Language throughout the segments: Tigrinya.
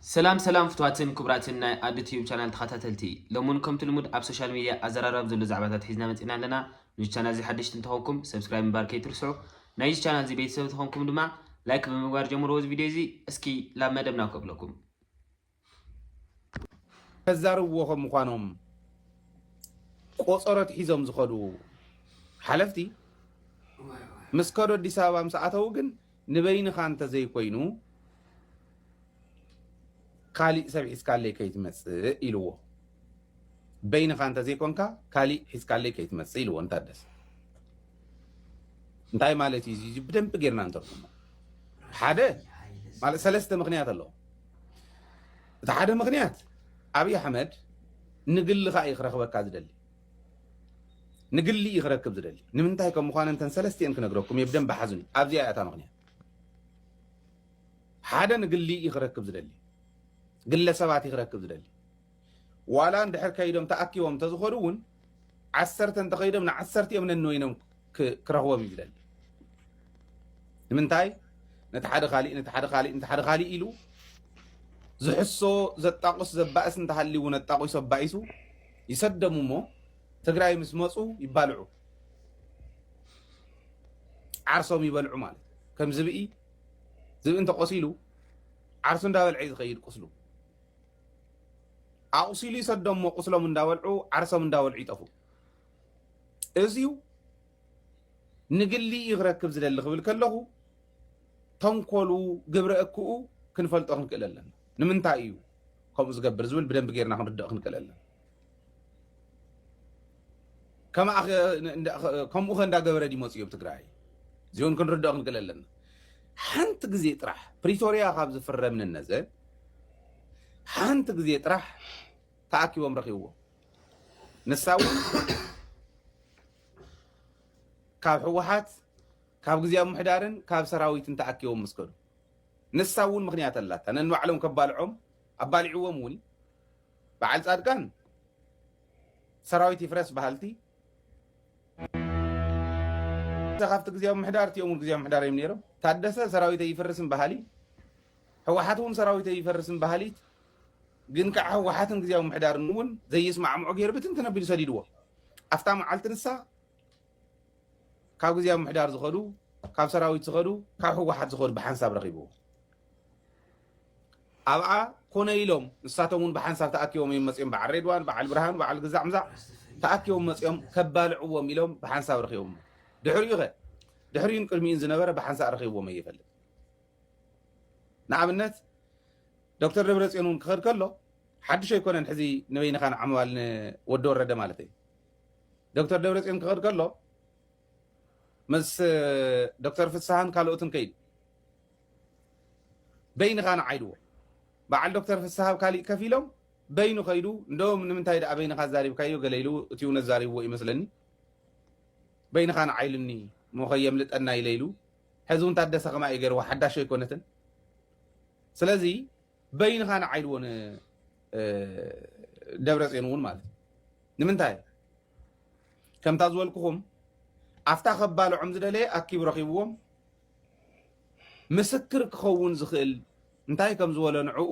ሰላም ሰላም ፍትዋትን ክቡራትን ናይ ኣዱ ቲዩብ ቻናል ተኸታተልቲ፣ ሎሙን ከምቲ ልሙድ ኣብ ሶሻል ሚድያ ኣዘራራብ ዘሎ ዛዕባታት ሒዝና መፂና ኣለና። ንዚ ቻናል እዚ ሓደሽቲ እንተኾንኩም ሰብስክራይብ ምባር ከይትርስዑ። ናይዚ ቻናል እዚ ቤተሰብ ተኾንኩም ድማ ላይክ ብምግባር ጀምርዎ እዚ ቪድዮ እዚ። እስኪ ላብ መደብና ከብለኩም። ከዛርብዎ ከም ምዃኖም ቆፀሮት ሒዞም ዝኸዱ ሓለፍቲ ምስ ከዶ ኣዲስ ኣበባ ምስ ኣተው ግን ንበይንኻ እንተዘይኮይኑ ካሊእ ሰብ ሒዝካለይ ከይትመፅእ ኢልዎ። በይንኻ እንተዘይኮንካ ካሊእ ሒዝካለይ ከይትመፅእ ኢልዎ ንታደሰ። እንታይ ማለት እዩ? እዚ ብደንቢ ጌርና እንተርጉሞ ሓደ ማለት ሰለስተ ምኽንያት ኣለዎ። እቲ ሓደ ምኽንያት ኣብይ ኣሕመድ ንግልኻ እዩ ክረኽበካ ዝደሊ፣ ንግሊ እዩ ክረክብ ዝደሊ። ንምንታይ ከም ምዃነ እንተን ሰለስቲኤን ክነግረኩም እየ፣ ብደንቢ ሓዙኒ። ኣብዚኣ እያ እታ ምኽንያት። ሓደ ንግሊ እዩ ክረክብ ዝደሊ፣ ግለሰባት እዩ ክረክብ ዝደሊ። ዋላ እንድሕር ከይዶም ተኣኪቦም እንተዝኸዱ እውን ዓሰርተ እንተኸይዶም ንዓሰርቲኦም ነንወይኖም ክረኽቦም እዩ ዝደሊ። ንምንታይ ነቲ ሓደ ካሊእ ነቲ ሓደ ካሊእ ነቲ ሓደ ካሊእ ኢሉ ዝሕሶ ዘጣቁስ ዘባእስ እንተሃልዩ እውን ኣጣቂሱ ኣባኢሱ ይሰዶም እሞ ትግራይ ምስ መፁ ይባልዑ፣ ዓርሶም ይበልዑ ማለት ከም ዝብኢ። ዝብኢ እንተቆሲሉ ዓርሱ እንዳበልዐ እዩ ዝኸይድ ቁስሉ። ኣቑሲሉ ይሰዶም እሞ ቁስሎም እንዳበልዑ ዓርሶም እንዳበልዑ ይጠፉ። እዚዩ ንግሊ እዩ ክረክብ ዝደሊ ክብል ከለኹ ተንኮሉ ግብረ እክኡ ክንፈልጦ ክንክእል ኣለና። ንምንታይ እዩ ከምኡ ዝገብር ዝብል ብደንቢ ጌርና ክንርድኦ ክንክእል ኣለና። ከምኡ ከ እንዳገበረ ድዩ መፅኡ ኣብ ትግራይ? እዚውን ክንርድኦ ክንክእል ኣለና። ሓንቲ ግዜ ጥራሕ ፕሪቶርያ ካብ ዝፍረም ንነዘ ሓንቲ ግዜ ጥራሕ ተኣኪቦም ረኺብዎም። ንሳ እውን ካብ ህወሓት ካብ ግዜያዊ ምሕዳርን ካብ ሰራዊትን ተኣኪቦም ምስ ከዱ ንሳ እውን ምኽንያት ኣላታ። ነንባዕሎም ከባልዖም ኣባሊዕዎም እውን እዩ። በዓል ፃድቃን ሰራዊት ይፍረስ በሃልቲ፣ ካብቲ ግዜያዊ ምሕዳር እቲኦም እውን ግዜያዊ ምሕዳር እዮም ነይሮም። ታደሰ ሰራዊት ኣይፈርስን በሃሊ፣ ህወሓት እውን ሰራዊት ኣይፈርስን በሃሊት፣ ግን ከዓ ህወሓትን ግዜያዊ ምሕዳርን እውን ዘይስማዕምዑ ገይሩ ብትንትን ኣቢሉ ሰዲድዎ። ኣብታ መዓልቲ ንሳ ካብ ግዜያዊ ምሕዳር ዝኸዱ፣ ካብ ሰራዊት ዝኸዱ፣ ካብ ህወሓት ዝኸዱ ብሓንሳብ ረኺብዎ። ኣብኣ ኮነ ኢሎም ንሳቶም እውን ብሓንሳብ ተኣኪቦም እዮም መፅኦም። በዓል ሬድዋን፣ በዓል ብርሃኑ፣ በዓል ግዛዕ ምዛዕ ተኣኪቦም መፅኦም ከባልዕዎም ኢሎም ብሓንሳብ ረኺቦም። ድሕሪኡ ኸ ድሕሪኡን ቅድሚኡን ዝነበረ ብሓንሳብ ረኺብዎም እየ ይፈልጥ። ንኣብነት ዶክተር ደብረፅዮን እውን ክኸድ ከሎ ሓድሽ ኣይኮነን። ሕዚ ንበይንኻ ንዓምባል ንወዲ ወረደ ማለት እዩ። ዶክተር ደብረፅዮን ክኸድ ከሎ ምስ ዶክተር ፍስሃን ካልኦትን ከይዱ በይንኻ ንዓይድዎ። በዓል ዶክተር ፍስሃ ኣብ ካሊእ ከፊሎም በይኑ ከይዱ። እንደውም ንምንታይ ደኣ በይንኻ ዛሪብካዮ ገለ ኢሉ እቲ እውን ኣዛሪብዎ ይመስለኒ። በይንኻ ንዓይሉኒ እሞ ከየምልጠና ኢለ ኢሉ። ሕዚ እውን ታደሰ ከማ እዩ ገይርዎ፣ ሓዳሽ ኣይኮነትን። ስለዚ በይንኻ ንዓይድዎ ንደብረፅዮን እውን ማለት እዩ። ንምንታይ ከምታ ዝበልኩኹም ኣብታ ከባልዖም ዝደለየ ኣኪቡ ረኺብዎም ምስክር ክኸውን ዝኽእል እንታይ ከም ዝበሎ ንዕኡ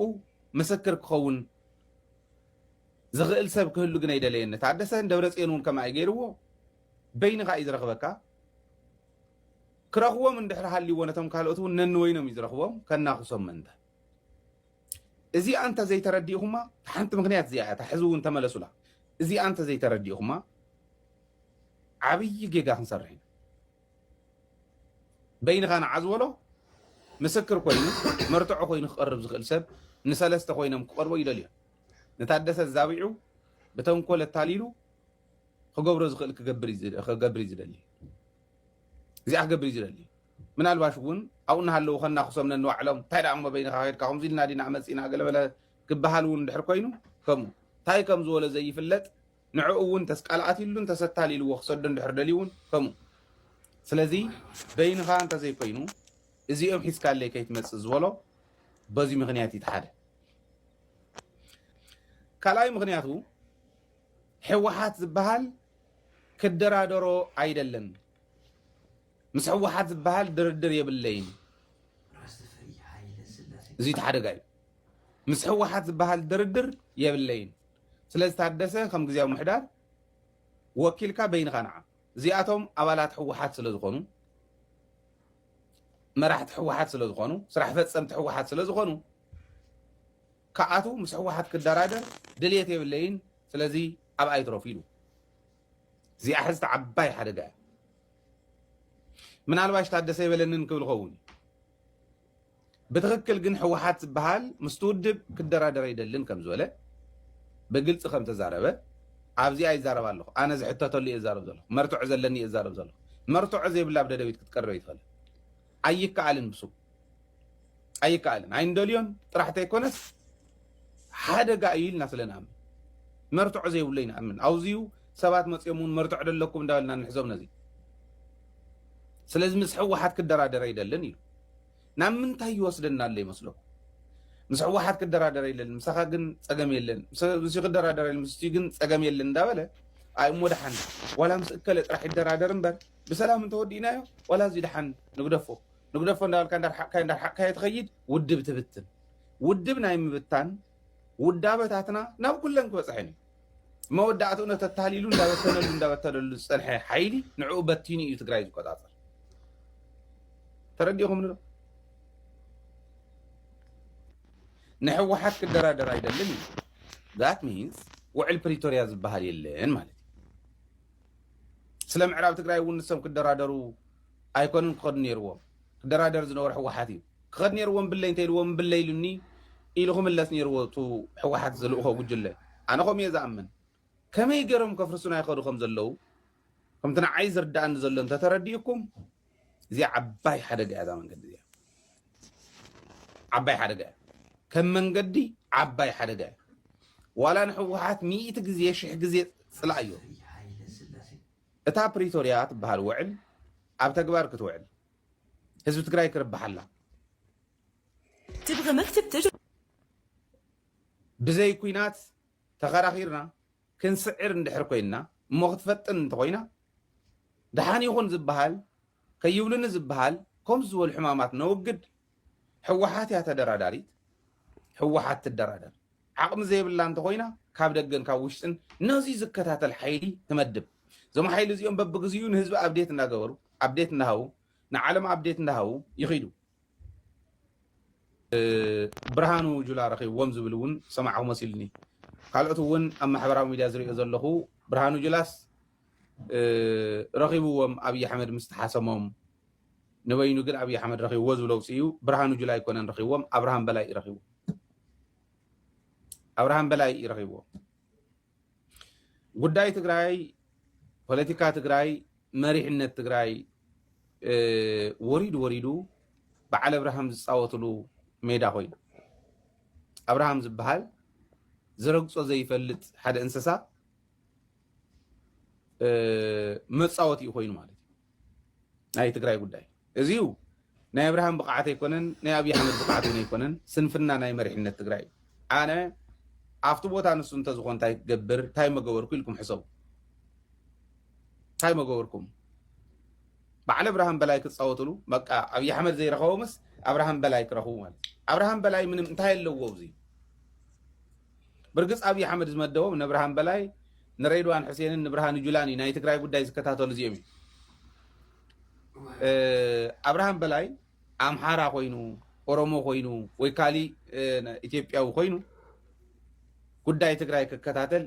ምስክር ክኸውን ዝኽእል ሰብ ክህሉ ግን ኣይደለየን። ታደሰ ንደብረፅዮን እውን ከምኣ እዩ ገይርዎ። በይንኻ እዩ ዝረኽበካ። ክረኽቦም እንድሕር ሃልይዎ ነቶም ካልኦት እውን ነንወይኖም እዩ ዝረኽቦም። ከናኽሶም ምእንተ እዚኣ እንተ ዘይተረዲእኹማ ሓንቲ ምኽንያት እዚኣ እያ። እታ ሕዚ እውን ተመለሱላ። እዚኣ እንተ ዘይተረዲእኹማ ዓብዪ ጌጋ ክንሰርሕ ኢና። በይንኻ ንዓ ዝበሎ ምስክር ኮይኑ መርትዖ ኮይኑ ክቐርብ ዝኽእል ሰብ ንሰለስተ ኮይኖም ክቐርቦ ይደልዮ። ንታደሰ ዛቢዑ ብተንኮል ኣታሊሉ ክገብሮ ዝኽእል ክገብር እዩ ዝደ- ክገብር እዩ ዝደሊ። እዚኣ ክገብር እዩ ዝደሊ። ምናልባሽ እውን ኣብኡ እናሃለዉ ከናኽሶም ነንባዕሎም እንታይ ደኣ እሞ በይንኻ ከድካ ከምዚ ኢልና ዲና መፂና ገለመለ ክበሃል እውን እንድሕር ኮይኑ ከምኡ እንታይ ከም ዝበሎ ዘይፍለጥ ንዕኡ እውን ተስቃልኣት ኢሉን ተሰታል ኢልዎ ክሰዶ እንድሕር ደልዩ እውን ከምኡ። ስለዚ በይንኻ እንተዘይኮይኑ እዚኦም ሒዝካለይ ከይትመፅእ ዝበሎ በዚ ምኽንያት እዩ። እቲ ሓደ ካልኣይ ምኽንያቱ ህወሓት ዝበሃል ክደራደሮ ኣይደለን። ምስ ህወሓት ዝበሃል ድርድር የብለይን። እዚ እቲ ሓደጋ እዩ። ምስ ህወሓት ዝበሃል ድርድር የብለይን። ስለዚ ታደሰ ከም ግዜያዊ ምሕዳር ወኪልካ በይንኻ ንዓ። እዚኣቶም ኣባላት ህወሓት ስለ ዝኾኑ፣ መራሕቲ ህወሓት ስለ ዝኾኑ፣ ስራሕ ፈፀምቲ ህወሓት ስለ ዝኾኑ፣ ክኣትዉ ምስ ህወሓት ክደራደር ድልየት የብለይን። ስለዚ ኣብኣ ይትረፉ ኢሉ። እዚኣ ሕዝቲ ዓባይ ሓደጋ እያ። ምናልባሽ ታደሰ ይበለንን ክብል ኸውን እዩ። ብትኽክል ግን ህወሓት ዝበሃል ምስቲ ውድብ ክደራደር ኣይደልን ከም ዝበለ ብግልፂ ከም ተዛረበ ኣብዚኣ ይዛረብ ኣለኹ። ኣነ ዝሕተተሉ እየ ዝዛረብ ዘለኹ። መርትዖ ዘለኒ እየ ዝዛረብ ዘለኹ። መርትዖ ዘይብላ ኣብ ደደቢት ክትቀርብ ኣይትኽእልን። ኣይከኣልን ብሱ ኣይከኣልን። ኣይንደልዮን ጥራሕ ተይኮነስ ሓደጋ እዩ ኢልና ስለ ንኣምን፣ መርትዖ ዘይብሉ ይንኣምን። ኣብዚዩ ሰባት መፅኦም እውን መርትዖ ደለኩም እንዳበልና ንሕዞም ነዚ። ስለዚ ምስ ህወሓት ክደራደር ኣይደልን ኢሉ። ናብ ምንታይ ይወስደና ኣሎ ይመስለኩም? ምስ ህወሓት ክደራደር ኣይደልን፣ ምሳኻ ግን ፀገም የለን፣ ምስ- ምስኡ ክደራደር ኣይደልን፣ ምስኡ ግን ፀገም የለን እንዳበለ፣ ኣይ እሞ ደሓን ዋላ ምስ እከለ ጥራሕ ይደራደር እምበር ብሰላም እንተወዲእናዮ ዋላ እዚ ደሓን ንግደፎ ንግደፎ እንዳበልካ እንዳርሓቅካዮ እንዳርሓቅካዮ ትኸይድ፣ ውድብ ትብትን። ውድብ ናይ ምብታን ውዳበታትና ናብ ኩለን ክበፅሐን እዩ። መወዳእትኡ ነቲ ተታሊሉ እንዳበተነሉ እንዳበተነሉ ዝፀንሐ ሓይሊ ንዕኡ በቲኑ እዩ ትግራይ ዝቆፃፀር። ተረዲእኹምኒ ዶ? ንህወሓት ክደራደር ኣይደልን እዩ። That means ውዕል ፕሪቶርያ ዝበሃል የለን ማለት እዩ። ስለ ምዕራብ ትግራይ እውን ንሶም ክደራደሩ ኣይኮኑን ክኸዱ ነይርዎም። ክደራደር ዝነበረ ህወሓት እዩ። ክኸድ ነይርዎም ብለይ እንተኢልዎም ብለይ ኢሉኒ ኢሉ ክምለስ ነይርዎ። እቱ ህወሓት ዝልእኾ ጉጅለ ኣነ ከምኡ እየ ዝኣምን። ከመይ ገይሮም ከፍርሱና ይኸዱ ከም ዘለዉ ከምቲ ንዓይ ዝርዳእኒ ዘሎ እንተተረዲእኩም፣ እዚኣ ዓባይ ሓደጋ እያ። እዛ መንገዲ እዚኣ ዓባይ ሓደጋ እያ። ከም መንገዲ ዓባይ ሓደጋ እያ። ዋላ ንህወሓት ሚእቲ ግዜ ሽሕ ግዜ ፅላእዮ። እታ ፕሪቶርያ ትበሃል ውዕል ኣብ ተግባር ክትውዕል ህዝቢ ትግራይ ክርብሓላ تبغى مكتب تجربة ብዘይ ኩናት ተኸራኺርና ክንስዕር እንድሕር ኮይንና እሞ ክትፈጥን እንተኮይና ደሓን ይኹን ዝበሃል ከይብሉኒ ዝበሃል ከምዚ ዝበሉ ሕማማት ነውግድ። ህወሓት እያ ተደራዳሪት። ህወሓት ትደራደር። ዓቕሚ ዘይብላ እንተኮይና ካብ ደገን ካብ ውሽጥን ነዚ ዝከታተል ሓይሊ ትመድብ። እዞም ሓይሊ እዚኦም በብግዚኡ ንህዝቢ ኣብዴት እናገበሩ ኣብዴት እናሃቡ ንዓለም ኣብዴት እናሃቡ ይኺዱ። ብርሃኑ ጁላ ረኺብዎም ዝብል እውን ሰማዕኹ መሲሉኒ። ካልኦት እውን ኣብ ማሕበራዊ ሚድያ ዝሪኦ ዘለኹ ብርሃኑ ጁላስ ረኺብዎም ኣብይ ኣሕመድ ምስ ተሓሰሞም ንበይኑ ግን ኣብይ ኣሕመድ ረኺብዎ ዝብሎ ውፅእ እዩ። ብርሃኑ ጁላ ኣይኮነን ረኺብዎም፣ ኣብርሃም በላይ እዩ ረኺብዎም። ኣብርሃም በላይ እዩ ረኺብዎም። ጉዳይ ትግራይ፣ ፖለቲካ ትግራይ፣ መሪሕነት ትግራይ ወሪዱ ወሪዱ በዓል ኣብርሃም ዝፃወትሉ ሜዳ ኮይኑ ኣብርሃም ዝበሃል ዝረግፆ ዘይፈልጥ ሓደ እንስሳ መፃወቲኡ ኮይኑ ማለት እዩ። ናይ ትግራይ ጉዳይ እዚዩ ናይ ኣብርሃም ብቕዓት ኣይኮነን፣ ናይ ኣብይ ኣሕመድ ብቕዓት እውን ኣይኮነን። ስንፍና ናይ መሪሕነት ትግራይ እዩ። ኣነ ኣብቲ ቦታ ንሱ እንተዝኾን እንታይ ክገብር እንታይ መገበርኩ ኢልኩም ሕሰቡ። እንታይ መገበርኩም? በዓል ኣብርሃም በላይ ክፃወትሉ በቃ ኣብይ ኣሕመድ ዘይረኸቦምስ ኣብርሃም በላይ ክረኽቡ ማለት እዩ። ኣብርሃም በላይ ምንም እንታይ ኣለዎ ኣብዚ? ብርግፅ ኣብይ ኣሕመድ ዝመደቦም ንኣብርሃም በላይ ንሬድዋን ሕሴንን ንብርሃኑ ጁላን እዩ ናይ ትግራይ ጉዳይ ዝከታተሉ እዚኦም እዩ። ኣብርሃም በላይ ኣምሓራ ኮይኑ ኦሮሞ ኮይኑ ወይ ካሊእ ኢትዮጵያዊ ኮይኑ ጉዳይ ትግራይ ክከታተል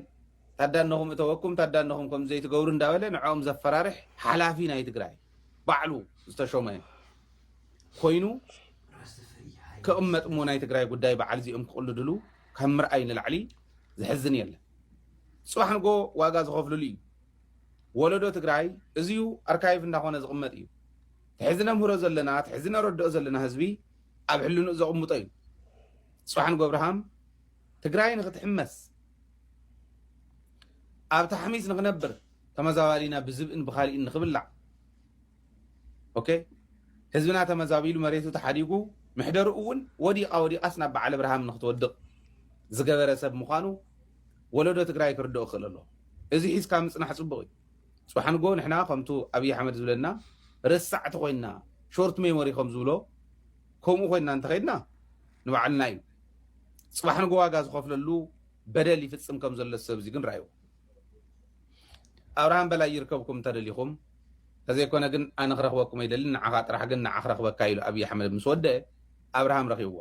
ታዳነኹም እተወኩም ታዳነኹም ከም ዘይትገብሩ እንዳበለ ንዕኦም ዘፈራርሕ ሓላፊ ናይ ትግራይ ባዕሉ ዝተሾመ ኮይኑ ክቕመጥ እሞ ናይ ትግራይ ጉዳይ በዓል እዚኦም ክቕልድሉ ካብ ምርኣይ ንላዕሊ ዘሕዝን የለን። ፅባሕ ንጎ ዋጋ ዝኸፍልሉ እዩ። ወለዶ ትግራይ እዚዩ ኣርካይቭ እንዳኾነ ዝቕመጥ እዩ። ትሕዚ ነምህሮ ዘለና ትሕዚ ነረድኦ ዘለና ህዝቢ ኣብ ሕልንኡ ዘቕምጦ እዩ። ፅባሕ ንጎ ኣብርሃም ትግራይ ንክትሕመስ ኣብ ታሕሚስ ንክነብር ተመዛባሊና ብዝብእን ብካሊእን ንክብላዕ ኦኬ ህዝብና ተመዛቢሉ መሬቱ ተሓዲጉ ምሕደርኡ እውን ወዲቓ ወዲቓስ ናብ በዓል ኣብርሃም ንክትወድቕ ዝገበረ ሰብ ምዃኑ ወለዶ ትግራይ ክርድኦ ክኽእል ኣለዎ። እዚ ሒዝካ ምፅናሕ ፅቡቕ እዩ። ፅባሕ ንጎ ንሕና ከምቱ ኣብይ ኣሕመድ ዝብለና ረሳዕቲ ኮይንና ሾርት ሜሞሪ ከም ዝብሎ ከምኡ ኮይንና እንተኸይድና ንባዕልና እዩ። ጽባሕ ንግሆ ዋጋ ዝኸፍለሉ በደል ይፍጽም ከም ዘሎ ሰብ እዚ ግን ራእዩ። ኣብርሃም በላይ ይርከብኩም እንተደሊኹም፣ ተዘይኮነ ግን ኣነ ክረኽበኩም ኣይደልን፣ ንዓኻ ጥራሕ ግን ንዓ ክረኽበካ ኢሉ ኣብይ ኣሕመድ ምስ ወደአ ኣብርሃም ረኺብዎ።